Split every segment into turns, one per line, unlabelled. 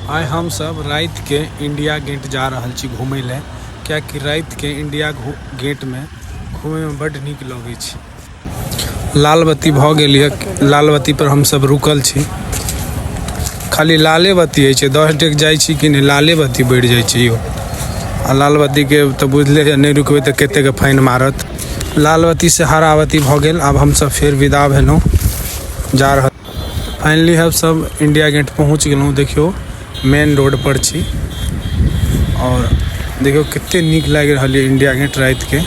आइ हम सब राति के इंडिया गेट जा रहल छी घूमे ले, कियाकि राति के इंडिया गेट में घूमे में बड नीक लगै छै। लाल बत्ती भ गेल ये, लाल बत्ती पर हम सब रुकल छी। खाली लाले बत्ती होइ छै, 10 डेग जाइ छी कि नहि लाले बत्ती बढ़ि जाइ छै यौ। आ लाल बत्ती के तऽ बुझले ये, नहि रुकबै तऽ कते के फाइन मारत। लाल बत्ती से हरा बत्ती भऽ गेल, आब हम सब फेर विदा भेलहुँ, जा रहल। फाइनली हम सब इंडिया गेट पहुँच गेलहुँ। देखियौ मेन रोड पर छी और देखियौ कते नीक लागि रहल ये इंडिया गेट राति के।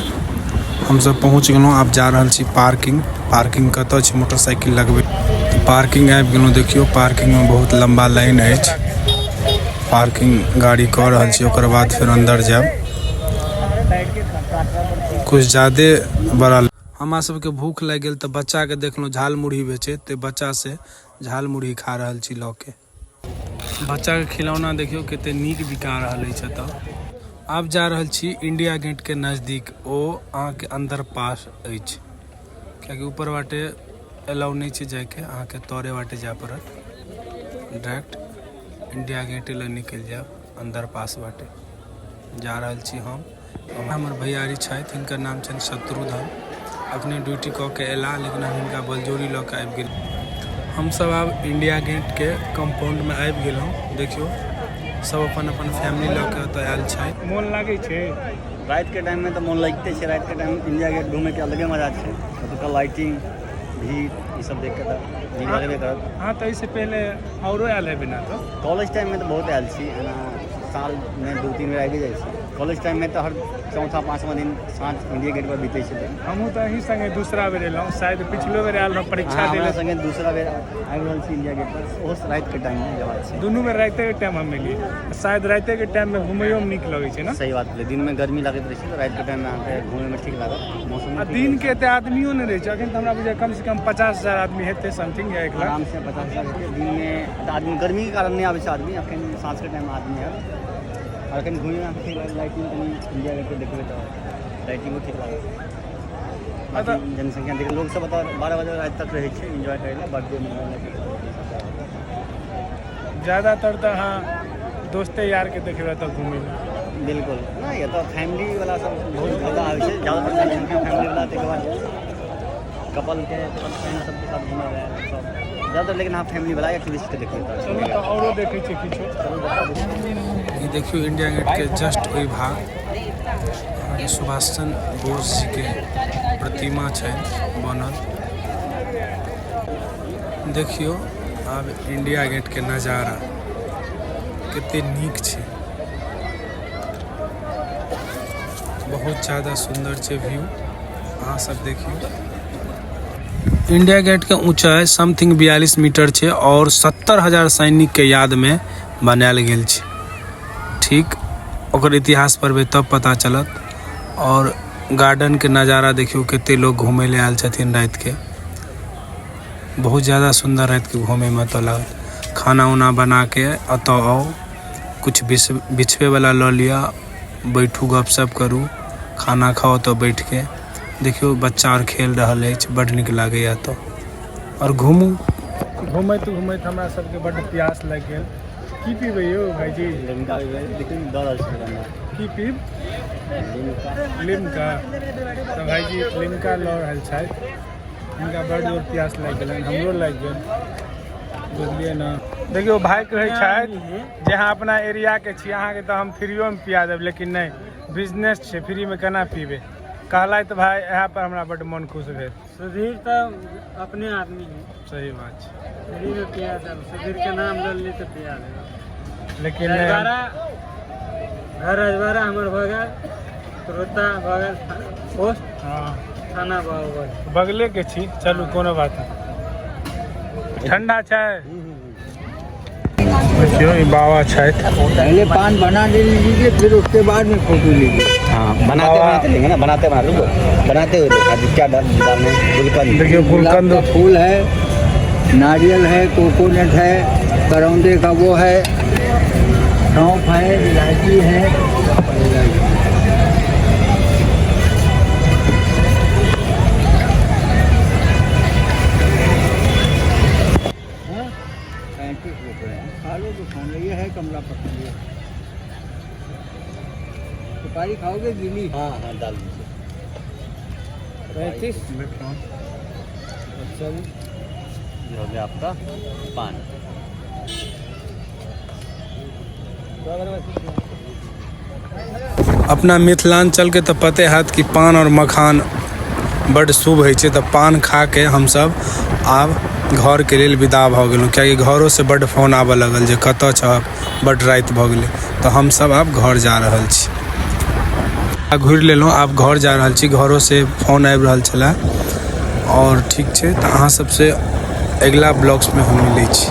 हम सब पहुँच गेलहुँ, आब जा रहल छी पार्किंग। पार्किंग कतऽ छै मोटरसाइकिल लगबै, तऽ पार्किंग आबि गेलहुँ। देखियौ पार्किंग में बहुत लम्बा लाइन अछि, पार्किंग गाड़ी कऽ रहल छी, ओकर बाद फेर अंदर जायब। कुछ ज्यादे बड़ा हमरा सबके भूख लागि गेल तऽ बच्चाके देखलहुँ झाल मुरही बेचैत, तऽ बच्चा से झाल मुरही खा रहल छी लऽ के। बच्चाके खिलौना देखियौ कते नीक बिका रहल अछि एतऽ। आब जा रहल छी इंडिया गेट के नजदीक, ओ अहाँके अंदर पास अछि, कियाकि ऊपर बाटे अलाउ नहि छै जाइके, अहाँके तोरे बाटे जाय पड़त। डायरेक्ट इंडिया गेट लग निकलि जायब, अंदर पास बाटे जा रहल छी हम। हमर भैयारी छथि, हिनकर नाम छनि शत्रुघ्न। अखने ड्यूटी कऽ के अयलाह, लेकिन हम हिनका बलजोरी लऽ के आबि गेल। हमसब आब इंडिया गेट के कंपाउंड में आबि गेलहुँ। देखियौ सब अपन अपन फैमिली लऽ के ओतऽ आयल छथि। मोन लागै छै
राति के टाइम में तऽ मोन लगिते छै। राति के टाइम इंडिया गेट घूमे के अलगे मजा छै। ओतुका लाइटिंग, भीड़, ई सब देख के तऽ नीक लगबे करत।
अहाँ तऽ एहिसँ पहिले औरो आयल हेबै ने? तऽ
कॉलेज टाइम में तऽ बहुत आयल छी, एना साल में 2-3 बेर आबि जाइ छी। कॉलेज टाइम में तऽ हर चौथा पाँचवा दिन साँझ इंडिया गेट पर बीतै छलै।
हमहूँ तऽ अहीं संगे दूसरा बेर एलहुँ, शायद पिछलो बेर आयल रहौं परीक्षा
दै। हमरा संगे दूसरा बेर आबि रहल छी इंडिया गेट पर, ओहो राति के टाइम में जबाक छै।
दुनू बेर रातिे के टाइम हम एलियै। शायद रातिे के टाइम में घुमैयो में नीक लगै छै ने?
सही बात भेलै। दिन में गर्मी लागैत रहै छै, तऽ राति के टाइम में अहाँके घुमै में ठीक लागत, मौसम
आ दिन के एते आदमियो नहि रहै छै। अखन तऽ हमरा बुझाइए कम से कम 50,000 आदमी हेतै समथिंग, या 1 लाख।
आराम से 50,000 हेतै। दिन में तऽ आदमी गर्मी के कारण नहि आबै छै आदमी, अखन साँझ के टाइम में आदमी आयल। और अखन घुमै में अहाँके ठीक लागत। लाइटिंग कनि इंडिया गेट के देखबै तऽ लाइटिंगो ठीक लागत। बाकी जनसंख्या देख, लोग सब ओतऽ 12 बजे राति तक रहै छै एन्जॉय करै लए, बर्थडे मनबै लए।
ज्यादातर तऽ अहाँ दोस्ते यारके देखबै तऽ घुमै लए।
बिल्कुल नहि, एतऽ फैमिली वाला सब बहुत ज्यादा आबै छै, ज्यादातर जनसंख्या फैमिली वाला, ताहिके बाद कपल के, फ्रेंड सबके साथ घुमै लए आयल सब ज्यादातर, लेकिन अहाँ फैमिली वाला या टूरिस्ट के देखबै तऽ।
चलू तऽ औरो देखै छियै किछो। ई देखियौ इंडिया गेट के जस्ट ओहि भाग अहाँके सुभाष चंद्र बोस जी के प्रतिमा छै बनल। देखियौ आब इंडिया गेट के नजारा कते नीक छै, बहुत ज्यादा सुंदर छै व्यू, अहाँ सब देखियौ। इंडिया गेट के ऊंचाई समथिंग 42 मीटर छै और 70,000 सैनिक के याद में बनायल गेल छै। ठीक ओकर इतिहास पढ़बै तब पता चलत। और गार्डन के नजारा देखियौ, कते लोग घूमे ले आयल छथिन राति के, बहुत ज्यादा सुंदर राति के घूमे में ओतऽ लागत। खाना उना बना के एतऽ आउ, कुछ बिछबै वाला लऽ लिअ, बैठू, गपशप करू, खाना खाउ ओतऽ बैठ के। देखियौ बच्चा आर खेल रहल अछि, बड नीक लागैया एतऽ। और घूमू। घूमैत घूमैत हमरा सबके बड प्यास लागि गेल। की पीबै यौ भाईजी?
लिमका पीबै, लेकिन दऽ रहल छै दुकानदार।
की पीब?
लिमका।
लिमका। तऽ भाईजी लिमका लऽ रहल छथि, हिनका बड जोर प्यास लागि गेलनि, हमरो लागि गेल, बुझलियै ने। देखियौ भाई कहै छथि जे अहाँ अपना एरियाके छी, अहाँके तऽ हम फ्रीओमे पिया देब, लेकिन नहि, बिजनेस छै, फ्रीमे केना पीबै। कहलथि भाई, इएह पर हमरा बड्ड मन खुश भेल।
सुधीर तऽ अपने आदमी है।
सही बात छै।
फ्री में पिया देब, सुधीर के नाम लऽ ली तऽ पिया देब।
लेकिन नहि
रजवाड़ा घर, रजवाड़ा हमर भऽ गेल, रोता भऽ गेल पोस्ट, थाना भऽ गेल।
बगले के छी। चलू कोनो बात नहि। ठंडा छै। देखियौ ई बाबा छथि।
पहले पान बना ले लीजिए, फिर उसके बाद में फोटो लीजिए।
हाँ, बनाते बनाते लेंगे ना, बनाते बना रुको, बनाते हुए देखा जी, क्या डालने गुलकंद।
देखियौ
गुलाब
गुलकंद
का फूल है, नारियल है, कोकोनट है, करौंदे का वो है, सौंफ है, इलायची है, सब पड़ेगा। हाँ? 35 रुपये हैं, खा लो तो। खाना, ये है कमला पसंद। ये सुपारी खाओगे गीली?
हाँ हाँ, डाल दीजिए।
35। अच्छा जी।
ये हो गया आपका पान।
अपना मिथिलांचलके तऽ पते हैत कि पान आओर मखान बड्ड शुभ होइ छै। तऽ पान खा के हमसब आब घरके लेल विदा भऽ गेलहुँ, कियाकि घरोसँ बड्ड फोन आबऽ लगल जे कतऽ छहक, बड्ड राति भऽ गेलै। तऽ हमसब आब घर जा रहल छी। घुरि लेलहुँ, आब घर जा रहल छी। घरोसँ फोन आबि रहल छलै। आओर ठीक छै, तऽ अहाँ सबसँ अगिला ब्लॉग्समे हम मिलै छी।